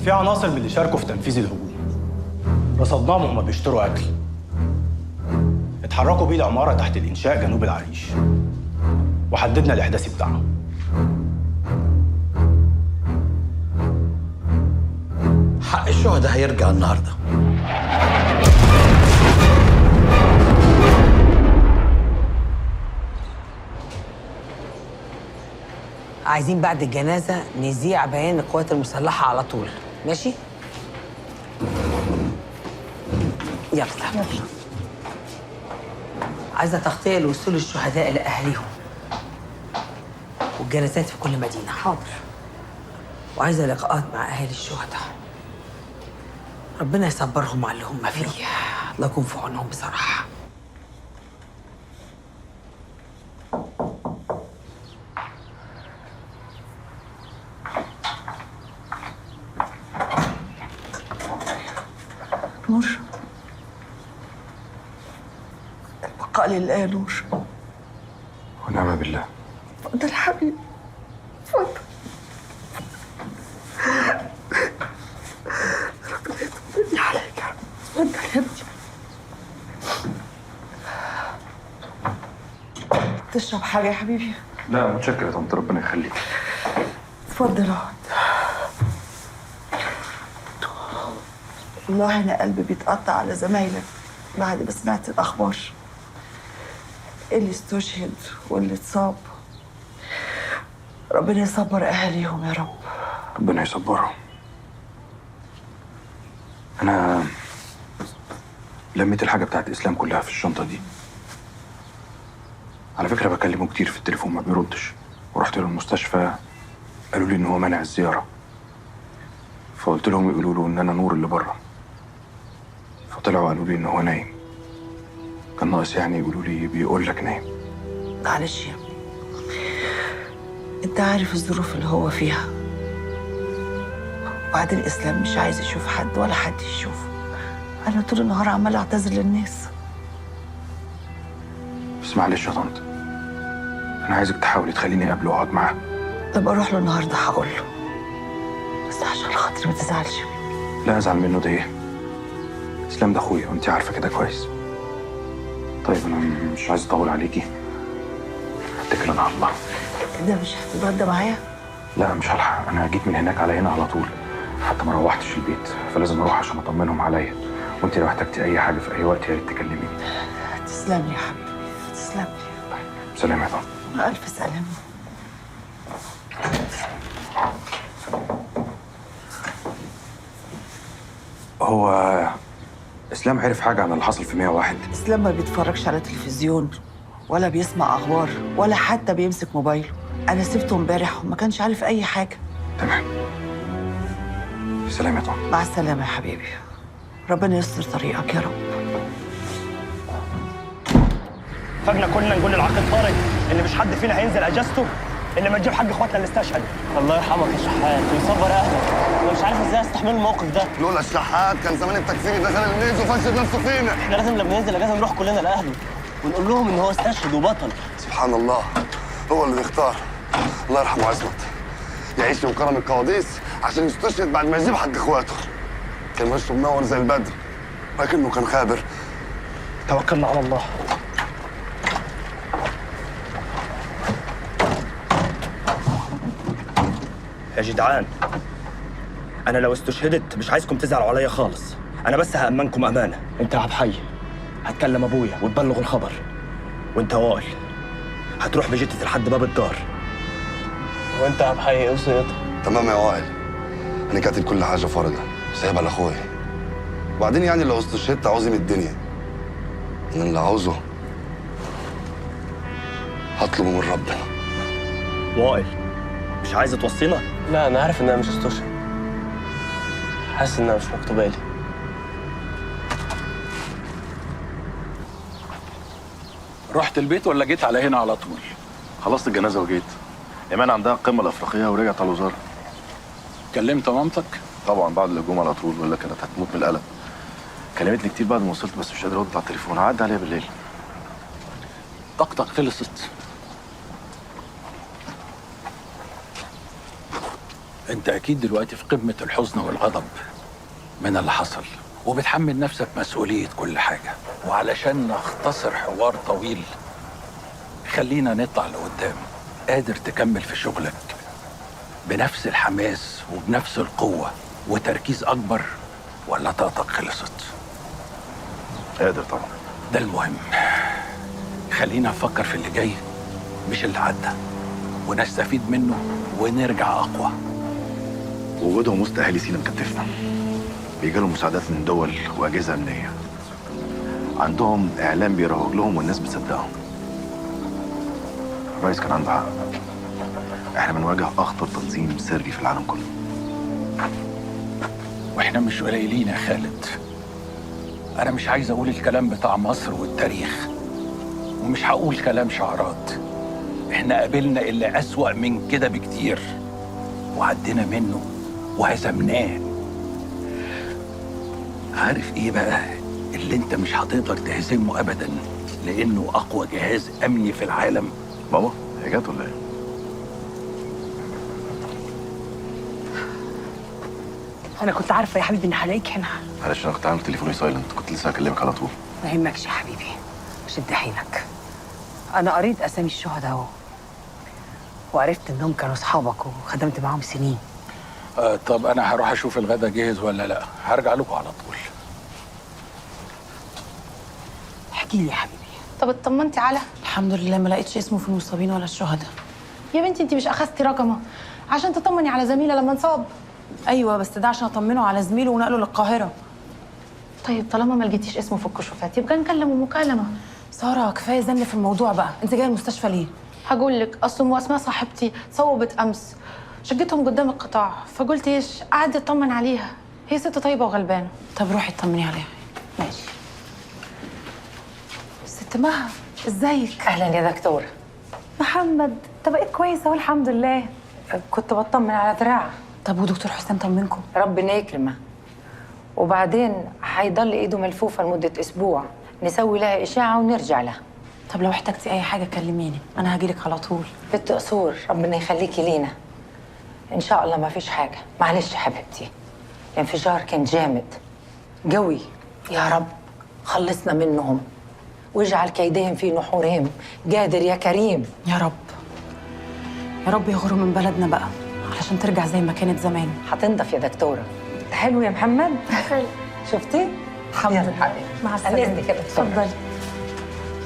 في عناصر من اللي شاركوا في تنفيذ الهجوم رصدناهم وهم بيشتروا اكل. اتحركوا بيه لعماره تحت الانشاء جنوب العريش، وحددنا الاحداثي بتاعهم. حق الشهداء هيرجع النهارده. عايزين بعد الجنازة نذيع بيان القوات المسلحة على طول، ماشي؟ يلا يلا. عايزة تغطية لوصول الشهداء لأهاليهم والجنازات في كل مدينة. حاضر. وعايزة لقاءات مع أهالي الشهداء. ربنا يصبرهم على اللي هم فيه، الله يكون في عونهم بصراحة. نور، البقاء لله يا نور. ونعم بالله. اتفضل حبيبي، اتفضل. ربنا يطمني عليك يا حبيبي. اتفضل يا ابني. تشرب حاجة يا حبيبي؟ لا متشكر يا طنط، ربنا يخليك. اتفضل اقعد. والله أنا قلبي بيتقطع على زمايلك بعد ما سمعت الأخبار، اللي استشهد واللي اتصاب. ربنا يصبر أهاليهم يا رب. ربنا يصبرهم. أنا لميت الحاجة بتاعت إسلام كلها في الشنطة دي. على فكرة بكلمه كتير في التليفون ما بيردش، ورحت له المستشفى قالوا لي إن هو منع الزيارة، فقلت لهم يقولوا له إن أنا نور اللي بره، فطلعوا قالوا لي إن هو نايم. كان ناقص يعني يقولوا لي بيقول لك نايم. معلش يا ابني، أنت عارف الظروف اللي هو فيها. وبعدين إسلام مش عايز يشوف حد ولا حد يشوفه. أنا طول النهار عمالة أعتذر للناس. بس معلش يا طنط، أنا عايزك تحاولي تخليني أقابله وأقعد معاه. طب أروح له النهارده هقول له، بس عشان خاطري ما تزعلش مني. لا أزعل منه ده إيه؟ إسلام ده أخويا وأنت عارفة كده كويس. طيب أنا مش عايز أطول عليكي، اتكل أنا على الله. كده مش هتتغدى معايا؟ لا مش هلحق، أنا جيت من هناك على هنا على طول، حتى ما روحتش البيت، فلازم أروح عشان أطمنهم عليا. وأنت لو احتجتي أي حاجة في أي وقت يا ريت تكلميني. تسلم لي يا حبيبي، تسلم لي. طيب سلام يا طنط. ألف سلامة. هو إسلام عرف حاجة عن اللي حصل في 101؟ إسلام ما بيتفرجش على تلفزيون ولا بيسمع أخبار ولا حتى بيمسك موبايله. أنا سبته امبارح وما كانش عارف أي حاجة. تمام، سلام يا طنط. مع السلامة يا حبيبي، ربنا يستر طريقك يا رب. فجنا كلنا نقول للعقيد طارق ان مش حد فينا هينزل اجازته الا ما تجيب حق اخواتنا اللي استشهدوا. الله يرحمك يا شحات ويصبر اهلك. انا مش عارف ازاي استحمل الموقف ده. لولا الشحات كان زمان التكفيري دخل الميز وفجر نفسه فينا. احنا لازم لما ننزل اجازه نروح كلنا لاهله ونقول لهم ان هو استشهد وبطل. سبحان الله، هو اللي بيختار. الله يرحمه عصمت، يعيش من كرم القواديس عشان يستشهد بعد ما يجيب حق اخواته. كان وشه منور زي البدر، لكنه كان خابر. توكلنا على الله. يا جدعان، أنا لو استشهدت مش عايزكم تزعلوا عليا خالص، أنا بس هأمنكم أمانة. أنت يا عبد الحي هتكلم أبويا وتبلغ الخبر، وأنت وائل هتروح بجتتي لحد باب الدار. وأنت يا عبد الحي إيه وصيتك؟ تمام يا وائل، أنا كاتب كل حاجة في ورقة سايبها لأخويا. وبعدين يعني لو استشهدت عاوزني من الدنيا، أنا اللي عاوزه هطلبه من ربنا. وائل مش عايز توصينا؟ لا أنا عارف إن أنا مش هستشهد، حاسس إنها مش مكتوبة لي. رحت البيت ولا جيت على هنا على طول؟ خلصت الجنازة وجيت. إيمان عندها القمة الأفريقية ورجعت على الوزارة. كلمت مامتك؟ طبعا بعد الهجوم على طول، ولا كانت هتموت من القلق. كلمتني كتير بعد ما وصلت بس مش قادر أرد على التليفون، هعدي عليها بالليل. طاقتك خلصت. انت اكيد دلوقتي في قمة الحزن والغضب من اللي حصل، وبتحمل نفسك مسؤولية كل حاجة. وعلشان نختصر حوار طويل خلينا نطلع لقدام. قادر تكمل في شغلك بنفس الحماس وبنفس القوة وتركيز أكبر، ولا طاقتك خلصت؟ قادر طبعا. ده المهم. خلينا نفكر في اللي جاي مش اللي عدى، ونستفيد منه ونرجع أقوى. وجودهم وسط أهالي سينا مكتفنا. بيجي لهم مساعدات من دول وأجهزة أمنية. عندهم إعلام بيروج لهم والناس بتصدقهم. الرئيس كان عنده حق. إحنا بنواجه أخطر تنظيم سري في العالم كله. وإحنا مش قليلين يا خالد. أنا مش عايز أقول الكلام بتاع مصر والتاريخ، ومش هقول كلام شعارات. إحنا قابلنا اللي أسوأ من كده بكتير، وعدينا منه وهزمناه. عارف إيه بقى اللي أنت مش هتقدر تهزمه أبداً، لأنه أقوى جهاز أمني في العالم؟ ماما هي جت ولا إيه؟ أنا كنت عارفة يا حبيبي إن هلاقيك هنا. معلش أنا كنت عامل تليفوني silent، كنت لسه هكلمك على طول. ما يهمكش يا حبيبي، شد حيلك. أنا قريت أسامي الشهداء أهو، وعرفت إنهم كانوا أصحابك وخدمت معاهم سنين. طب أنا هروح أشوف الغدا جاهز ولا لأ، هرجع لكم على طول. احكي لي يا حبيبي. طب اطمنتي على؟ الحمد لله ما لقيتش اسمه في المصابين ولا الشهداء. يا بنتي انت مش اخذتي رقمه عشان تطمني على زميله لما انصاب؟ ايوه بس ده عشان اطمنه على زميله ونقله للقاهره. طيب طالما ما لقيتيش اسمه في الكشوفات يبقى نكلمه مكالمة. ساره كفاية زن في الموضوع بقى، انت جاية المستشفى ليه؟ هقول لك، اصل ام اسماء صاحبتي صوبت امس شقتهم قدام القطاع، فقلت ايش قعدت اطمن عليها، هي ست طيبة وغلبانه. طب روحي اطمني عليها. ماشي. ست مها ازيك؟ اهلا يا دكتورة. محمد انت بقيت كويسة اهو الحمد لله. كنت بطمن على دراعه. طب ودكتور حسام طمنكم؟ ربنا يكرمه. وبعدين هيضل ايده ملفوفه لمدة اسبوع، نسوي لها اشاعة ونرجع لها. طب لو احتجتي اي حاجة كلميني، انا هجيلك على طول. بنت قصور ربنا يخليكي لينا. ان شاء الله ما فيش حاجة. معلش يا حبيبتي، الانفجار كان جامد قوي. يا رب خلصنا منهم واجعل كيدهم في نحورهم، قادر يا كريم. يا رب يا رب يغوروا من بلدنا بقى علشان ترجع زي ما كانت زمان. هتنضف يا دكتورة. حلو يا محمد؟ حلو. شفتي؟ الحمد لله. مع السلامة. اذنك يا دكتورة. اتفضلي.